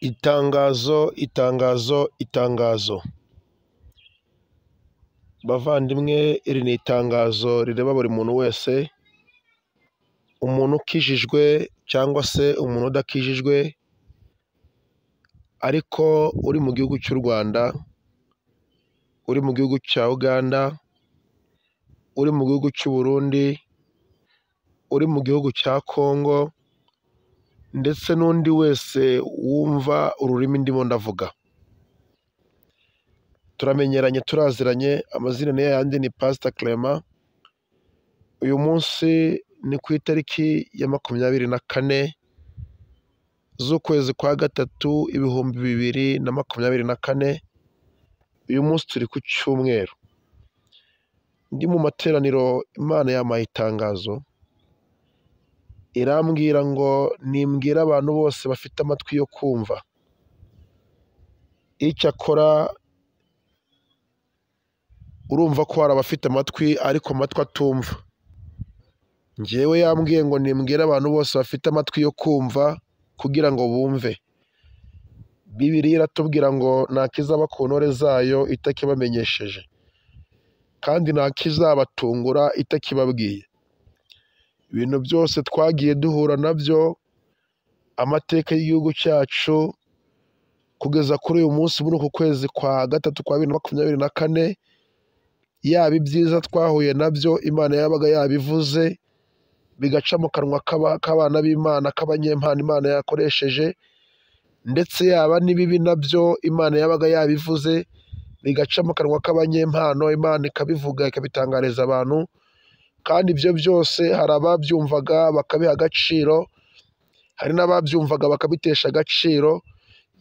Itangazo, itangazo, itangazo. Bavandimwe, iri ni itangazo rireba buri muntu wese, umuntu ukijijwe cyangwa se umuntu udakijijwe, ariko uri mu gihugu cy'u Rwanda, uri mu gihugu cya Uganda, uri mu gihugu cy'u Burundi, uri mu gihugu cya Kongo ndetse n'undi wese wumva ururimi ndimo ndavuga. Turamenyeranye, turaziranye, amazina ni yayandi, ni Pastor Clement. Uyu munsi ni ku itariki ya 24 z'ukwezi kwa gatatu 2024, uyu munsi turi ku cyumweru. Ndi mu materaniro, Imana yampaye itangazo, irambwira ngo nimbwire abantu bose bafite amatwi yo kumva. Icyakora urumva ko hari abafite amatwi ariko amatwi atumva. Njyewe yambwiye ngo nimbwire abantu bose bafite amatwi yo kumva kugira ngo bumve. Bibiliya iratubwira ngo nta kizaba ku ntore zayo itakibamenyesheje, kandi nta kizabatungura itakibabwiye. Ibintu byose twagiye duhura nabyo, amateka y'igihugu cyacu kugeza kuri uyu munsi muri uku kwezi kwa gatatu kwa 2024, yaba ibyiza twahuye nabyo Imana yabaga yabivuze bigaca mu kanwa k'abana b'Imana, k'abanyempano Imana yakoresheje, ndetse yaba n'ibibi nabyo Imana yabaga yabivuze bigaca mu kanwa k'abanyempano, Imana ikabivuga ikabitangariza abantu. Kandi ibyo byose hari ababyumvaga bakabiha agaciro, hari n'ababyumvaga bakabitesha agaciro,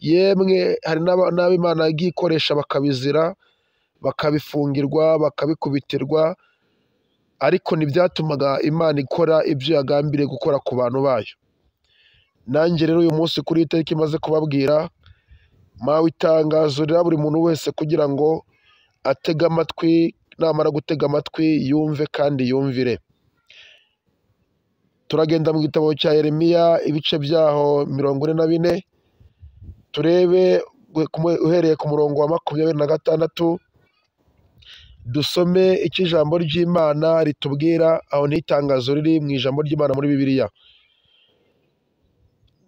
yemwe hari n'abo Imana yagiye ikoresha bakabizira, bakabifungirwa, bakabikubitirwa, ariko ntibyatumaga Imana ikora ibyo yagambiriye gukora ku bantu bayo. Nanjye rero uyu munsi kuri iyi tariki maze kubabwira, mpawe itangazo rira buri muntu wese kugira ngo atege amatwi, namara gutega amatwi yumve kandi yumvire. Turagenda mu gitabo cya Yeremiya ibice byaho 44, turebe uhereye ku murongo wa 26, dusome icyo ijambo ry'Imana ritubwira. Aho ni itangazo riri mu ijambo ry'Imana muri Bibiliya.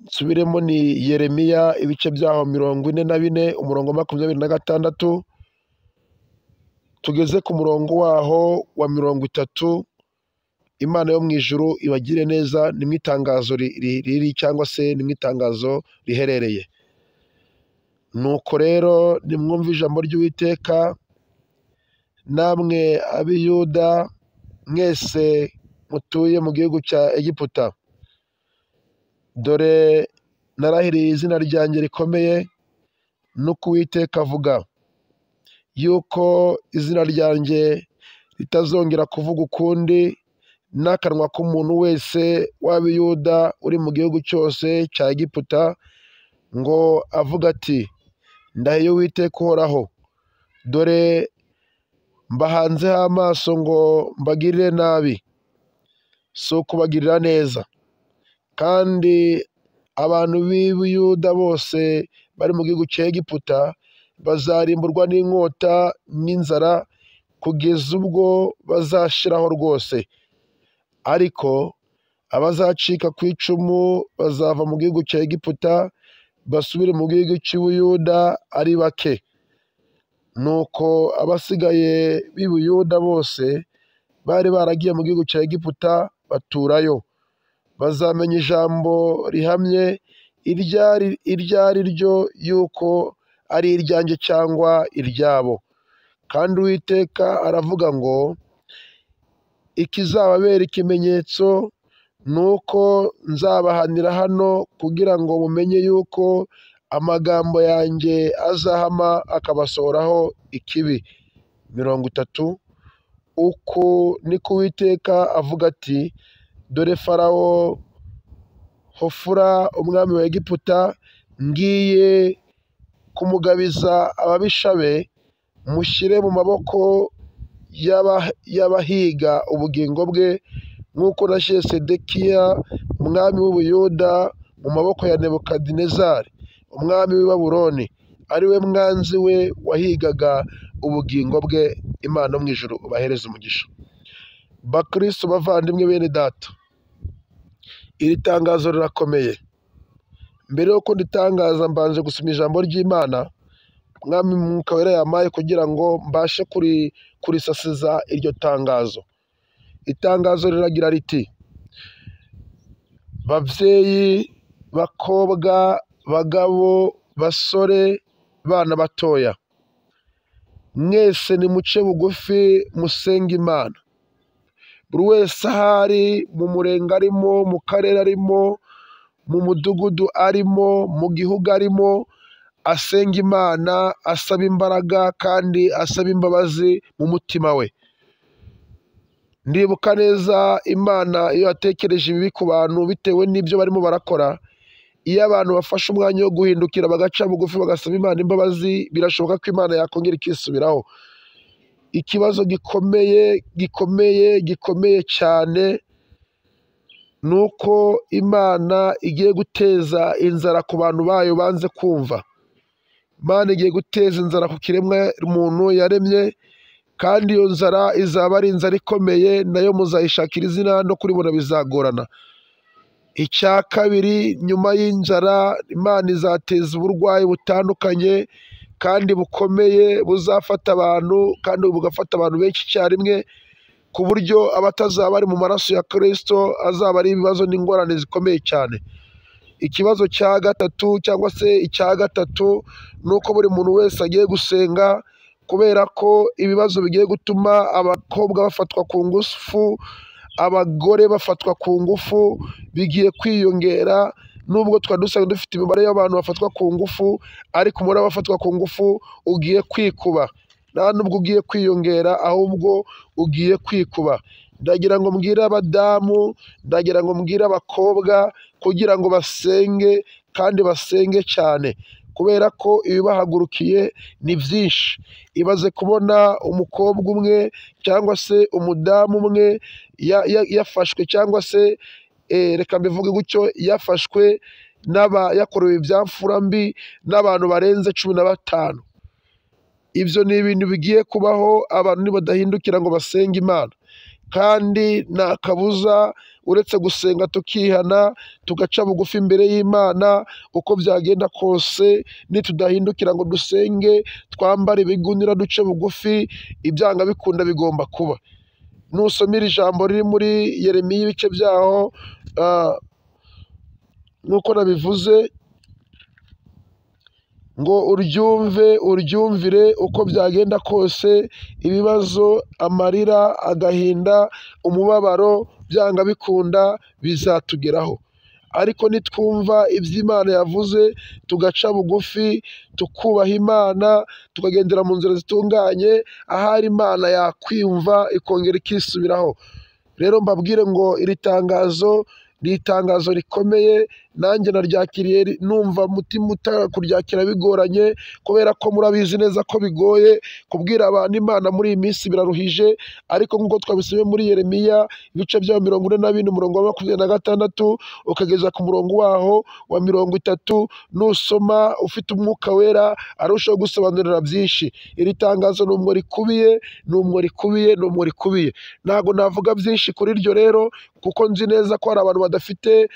Nsubiremo, ni Yeremiya ibice byaho 44, umurongo wa 26, tugeze ku murongo waho wa 30. Imana yo mu ijuru ibagire neza, ni mu itangazo riri cyangwa se ni mu itangazo riherereye. Nuko rero nimwumve ijambo ry'Uwiteka, namwe ab'Iyuda mwese mutuye mu gihugu cya Egiputa. Dore narahiriye izina ryanjye rikomeye, nuko Uwiteka avuga, yuko izina ryanjye ritazongera kuvuga ukundi n'akanwa k'umuntu wese w'Abiyuda uri mu gihugu cyose cya Egiputa, ngo avuga ati ndahiye Uwiteka uhoraho, dore mbahanzeho amaso ngo mbagirire nabi, si ukubagirira neza. Kandi abantu b'Ibuyuda bose bari mu gihugu cya Egiputa bazarimburwa n'inkota n'inzara kugeza ubwo bazashiraho rwose. Ariko abazacika ku icumu bazava mu gihugu cya Egiputa basubire mu gihugu cy'Ubuyuda ari bake. Nuko abasigaye b'Ibuyuda bose bari baragiye mu gihugu cya Egiputa baturayo, bazamenya ijambo rihamye iryo ari ryo yuko ari iryanjye cyangwa iryabo. Kandi Uwiteka aravuga ngo ikizababera ikimenyetso ni uko nzabahanira hano kugira ngo mumenye yuko amagambo yanjye azahama akabasohoraho ikibi. 30 Uku niko Uwiteka avuga ati dore Farawo Hofura umwami wa Egiputa ngiye kumugabiza ababisha be, mushyire mu maboko y'abahiga ubugingo bwe, nk'uko nashyire Sedekiya umwami w'Ubuyuda mu maboko ya Nebukadinezari umwami w'i Babuloni, ari we mwanzi we wahigaga ubugingo bwe. Imana mu ijuru ubahereze umugisha. Bakristo bavandimwe bene data, iri tangazo rirakomeye. Mbere y'uko nditangaza mbanje gusoma ijambo ry'Imana Mwami Mwuka Wera yampaye kugira ngo mbashe kurisasiza iryo tangazo. Itangazo riragira riti: babyeyi, bakobwa, bagabo, basore, bana batoya, mwese nimuce bugufi musenge Imana. Buri wese ahari, mu murenge arimo, mu karere arimo, mu mudugudu arimo, mu gihugu arimo, asenga Imana, asaba imbaraga kandi asaba imbabazi mu mutima we. Ndibuka neza Imana iyo yatekereje ibibi ku bantu bitewe n'ibyo barimo barakora, iyo abantu bafashe umwanya wo guhindukira bagaca bugufi bagasaba Imana imbabazi, birashoboka ko Imana yakongera ikisubiraho. Ikibazo gikomeye gikomeye gikomeye cyane ni uko Imana igiye guteza inzara ku bantu bayo banze kumva. Imana igiye guteza inzara ku kiremwa muntu yaremye, kandi iyo nzara izaba ari inzara ikomeye, nayo muzayishakira izina no kuribona bizagorana. Icya kabiri, nyuma y'inzara Imana izateza uburwayi butandukanye kandi bukomeye buzafata abantu, kandi bugafata abantu benshi icyarimwe, ku buryo abatazaba bari mu maraso ya Kristo azaba ari ibibazo n'ingorane zikomeye cyane. Ikibazo cya gatatu cyangwa se icya gatatu ni uko buri muntu wese agiye gusenga, kubera ko ibibazo bigiye gutuma abakobwa bafatwa ku ngufu, abagore bafatwa ku ngufu bigiye kwiyongera. Nubwo twari dusanzwe dufite imibare y'abantu bafatwa ku ngufu, ariko umubare w'abafatwa ku ngufu ugiye kwikuba. Nta nubwo ugiye kwiyongera, ahubwo ugiye kwikuba. Ndagira ngo mbwire abadamu, ndagira ngo mbwire abakobwa kugira ngo basenge kandi basenge cyane, kubera ko ibibahagurukiye ni byinshi. Ibaze kubona umukobwa umwe cyangwa se umudamu umwe yafashwe cyangwa se reka mbivuge gutyo, yafashwe yakorewe ibyamfura mbi n'abantu barenze 15. Ibyo ni ibintu bigiye kubaho abantu nibadahindukira ngo basenge Imana. Kandi nta kabuza, uretse gusenga tukihana tugaca bugufi imbere y'Imana, uko byagenda kose nitudahindukira ngo dusenge, twambare ibigunira, duce bugufi, ibyanga bikunda bigomba kuba. Nusomera ijambo riri muri Yeremiya ibice byaho, nk'uko nabivuze, ngo uryumve uryumvire, uko byagenda kose, ibibazo, amarira, agahinda, umubabaro, byanga bikunda bizatugeraho. Ariko nitwumva iby'Imana yavuze, tugaca bugufi, tukubaha Imana, tukagendera mu nzira zitunganye, ahari Imana yakwiyumva ikongera ikisubiraho. Rero mbabwire ngo iri tangazo ni itangazo rikomeye, nanjye naryakiriye numva mutima kuryakira bigoranye, kubera ko murabizi neza ko bigoye kubwira abantu Imana muri iyi minsi, biraruhije. Ariko nk'uko twabisomye muri Yeremiya ibice bya 44 umurongo wa 26 ukageza ku murongo waho wa 30, nusoma ufite Umwuka Wera arushaho gusobanurira byinshi. Iri tangazo ni umwo rikubiye, ni umwo rikubiye, ni umwo rikubiye. Ntabwo navuga byinshi kuri ryo rero, kuko nzi neza ko hari abantu badafite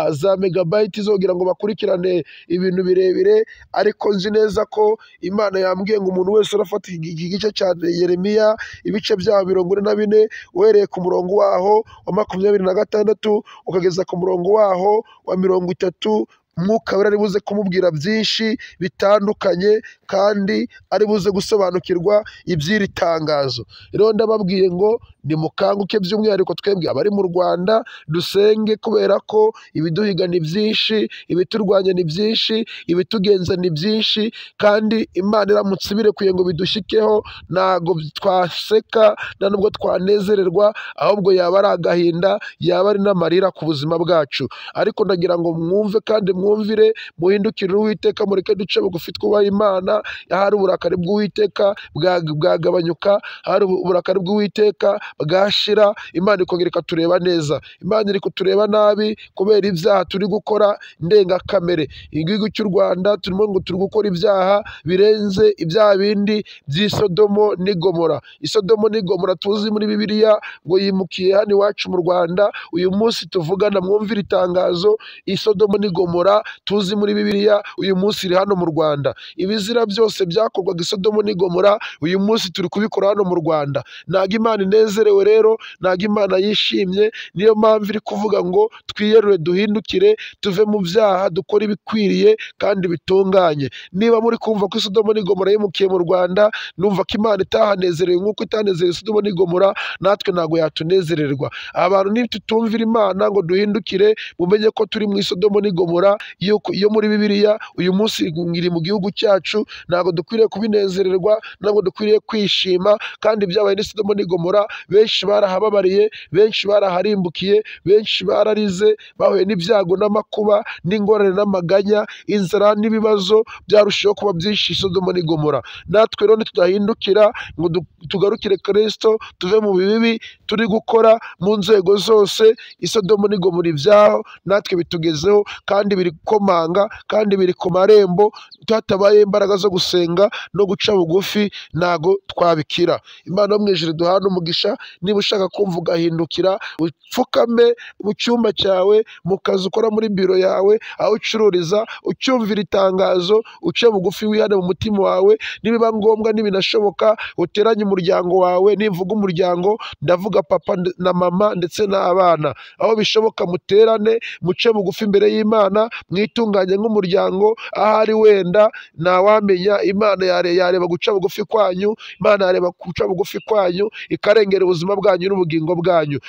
za megabayiti zo kugira ngo bakurikirane ibintu birebire, ariko nzi neza ko Imana yambwiye ngo umuntu wese urafata iki gice cya Yeremiya ibice byaho 44 uhereye ku murongo waho wa 26 ukageza ku murongo waho wa 30, Mwuka Wera ari buze kumubwira byinshi bitandukanye, kandi ari buze gusobanukirwa iby'iri tangazo. Rero ndababwiye ngo nimukanguke, by'umwihariko twebwe abari mu Rwanda dusenge, kubera ko ibiduhiga ni byinshi, ibiturwanya ni byinshi, ibitugenza ni byinshi, kandi Imana iramutse ibirekuye ngo bidushyikeho, ntago twaseka, nta nubwo twanezererwa, ahubwo yaba ari agahinda, yaba ari n'amarira ku buzima bwacu. Ariko ndagira ngo mwumve kandi nimwumvire, muhindukire Uwiteka, mureke duce bugufi twubaha Imana. Ahari uburakari bw'Uwiteka bwagabanyuka, ahari uburakari bw'Uwiteka bwashira, Imana ikongera ikatureba neza. Imana iri kutureba nabi kubera ibyaha turi gukora ndengakamere. Igihugu cy'u Rwanda turimo ngo turi gukora ibyaha birenze ibyaha bindi by'isodomo n'Igomora. Isodomo n'Igomora tuzi muri Bibiliya ngo yimukiye hano iwacu mu Rwanda. Uyu munsi tuvugana, mwumvire itangazo, Isodomo n'Igomora tuzi muri Bibiliya uyu munsi iri hano mu Rwanda. Ibizira byose byakorwaga Isodomo n'Igomora uyu munsi turi kubikora hano mu Rwanda. Ntabwo Imana inezerewe rero, ntabwo Imana yishimye. Niyo mpamvu iri kuvuga ngo twiyerure, duhindukire, tuve mu byaha, dukore ibikwiriye kandi bitunganye. Niba muri kumva ko Isodomo n'Igomora yimukiye mu Rwanda, numva ko Imana itahanezerewe nk'uko itanezerewe Isodomo n'Igomora, natwe ntabwo yatunezererwa. Abantu nitutumvira Imana ngo duhindukire, mumenye ko turi mu Isodomo n'Igomora yo muri Bibiliya uyu munsi iri mu gihugu cyacu. Ntabwo dukwiriye kubinezererwa, ntabwo dukwiriye kwishima. Kandi ibyabaye ní Sodomo n'Igomora, benshi barahababariye, benshi baraharimbukiye, benshi bararize, bahuye n'ibyago n'amakuba n'ingorane n'amaganya, inzara n'ibibazo byarushijeho kuba byinshi Sodomo n'Igomora. Natwe rero nitudahindukira ngo tugarukire Kristo, tuve mu bibi turi gukora mu nzego zose, Isodomo n'Igomora ibyaho natwe bitugezeho, kandi biri komanga, kandi biri ku marembo. Hatabaye imbaraga zo gusenga no guca bugufi ntago twabikira. Imana yo mu ijuru duhana umugisha. Niba ushaka kumva ugahindukira, upfukame mu cyumba cyawe, mu kazi ukora, muri biro yawe, aho ucururiza, ucyumvira itangazo, uce bugufi, wihane mu mutima wawe. Nibiba ngombwa, nibinashoboka, uteranye umuryango wawe. Nimvuga umuryango ndavuga papa na mama ndetse n'abana. Aho bishoboka muterane, muce bugufi imbere y'Imana, mwitunganye nk'umuryango. Ahari wenda ntawamenya, Imana yareba guca bugufi kwanyu, Imana yareba guca bugufi kwanyu, ikarengera ubuzima bwanyu n'ubugingo bwanyu.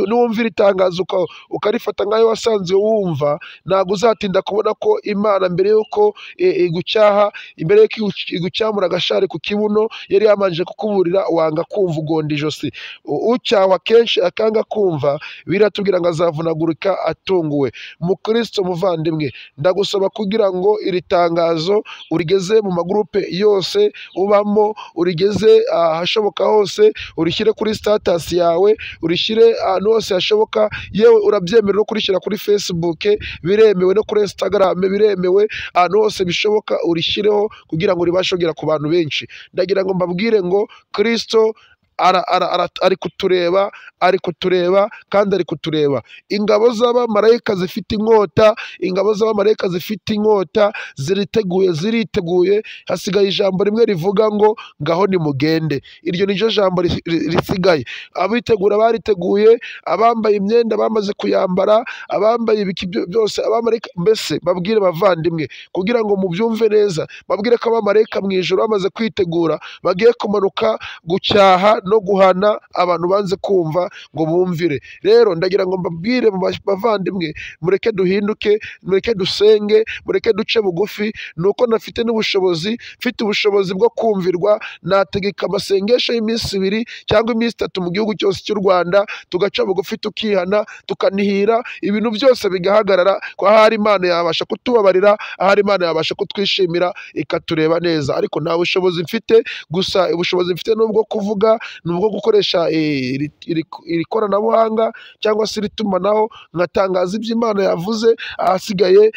Niwumvira itangazo ukarifata nk'ayo wasanzwe wumva, ntabwo uzatinda kubona ko Imana mbere y'uko igucyaha, imbere y'uko igucyamura agashari ku kibuno, yari yabanje kukuburira, wanga kumva, ugonda ijosi. Ucyahwa kenshi akanga kumva, biratubwira ngo azavunagurika atunguwe. Mukristo muvandimwe, ndagusaba kugira ngo iri tangazo urigeze mu magurupe yose ubamo, urigeze ahashoboka hose, urishyire kuri status yawe, urishyire ahantu hose hashoboka. Yewe urabyemerewe no kurishyira kuri Facebook, biremewe, no kuri Instagram biremewe, ahantu hose bishoboka urishyireho kugira ngo ribashe kugera ku bantu benshi. Ndagira ngo mbabwire ngo Kristo ari kutureba, ari kutureba kandi ari kutureba. Ingabo z'abamarayika zifite inkota, ingabo z'abamarayika zifite inkota ziriteguye, ziriteguye. Hasigaye ijambo rimwe rivuga ngo ngaho nimugende. Iryo niryo jambo risigaye. Abitegura bariteguye, abambaye imyenda bamaze kuyambara, abambaye ibiki byose, abamarayika. Mbese babwire bavandimwe kugira ngo mubyumve neza, babwire ko abamarayika mu ijuru bamaze kwitegura, bagiye kumanuka gucyaha no guhana abantu banze kumva ngo bumvire. Rero ndagira ngo mbabwire bavandimwe, mureke duhinduke, mureke dusenge, mureke duce bugufi. Nuko nafite n'ubushobozi, mfite ubushobozi bwo kumvirwa, nategeka amasengesho y'iminsi 2 cyangwa iminsi 3 mu gihugu cyose cy'u Rwanda, tugaca bugufi, tukihana, tukanihira, ibintu byose bigahagarara. Ko ahari Imana yabasha kutubabarira, ahari Imana yabasha kutwishimira, ikatureba neza. Ariko nta bushobozi mfite, gusa ubushobozi mfite nubwo kuvuga, nubwo gukoresha iri koranabuhanga cyangwa se iri tumanaho, nkatangaza ibyo Imana yavuze. Ahasigaye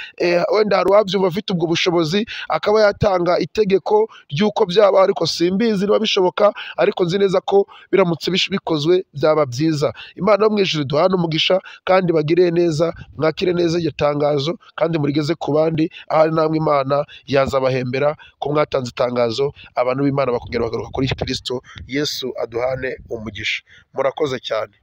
wenda hari uwabyumva afite ubwo bushobozi akaba yatanga itegeko ry'uko byaba, ariko simbizi niba bishoboka, ariko nzi neza ko biramutse bikozwe byaba byiza. Imana yo mu ijuru iduhane umugisha kandi bagire neza, mwakire neza iryo tangazo kandi murigeze ku bandi. Ahari namwe Imana yazabahembera ko mwatanze itangazo, abantu b'Imana bakongera bagaruka kuri Kristo. Yesu aduhane umugisha. Murakoze cyane.